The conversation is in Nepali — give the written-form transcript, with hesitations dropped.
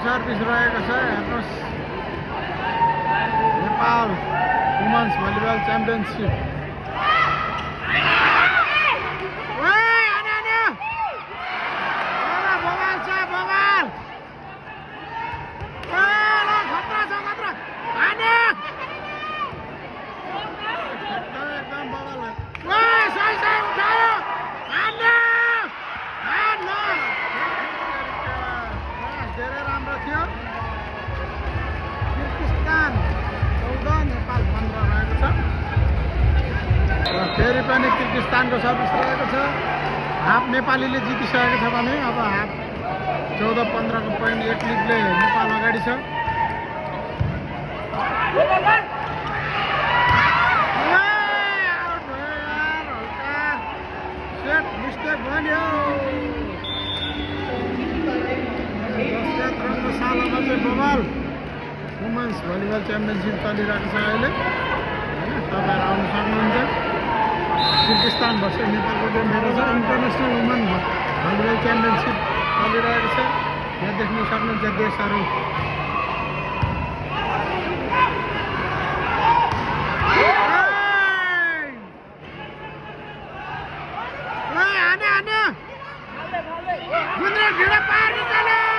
सर्भिस रहेको छ हेर्नुहोस् नेपाल वुमेन्स भलिबल च्याम्पियनसिप धेरै राम्रो थियो किर्गिस्तान 14 नेपाल 15 रहेको छ र फेरि पनि किर्गिस्तानको सर्भिस रहेको छ हाफ नेपालीले जितिसकेको छ भने अब हाफ 14-15 को पोइन्ट एक लिगले नेपाल अगाडि छ मिस्टेक भन्यो सालमा चाहिँ बवाल वुमेन्स भलिबल च्याम्पियनसिप चलिरहेको छ अहिले होइन तपाईँहरू आउनु सक्नुहुन्छ किर्गिस्तान भर्सेस नेपालको गेम हेरेको छ इन्टरनेसनल वुमेन भलिबल च्याम्पियनसिप चलिरहेको छ यहाँ देख्न सक्नुहुन्छ देशहरू भिडा पार निकाले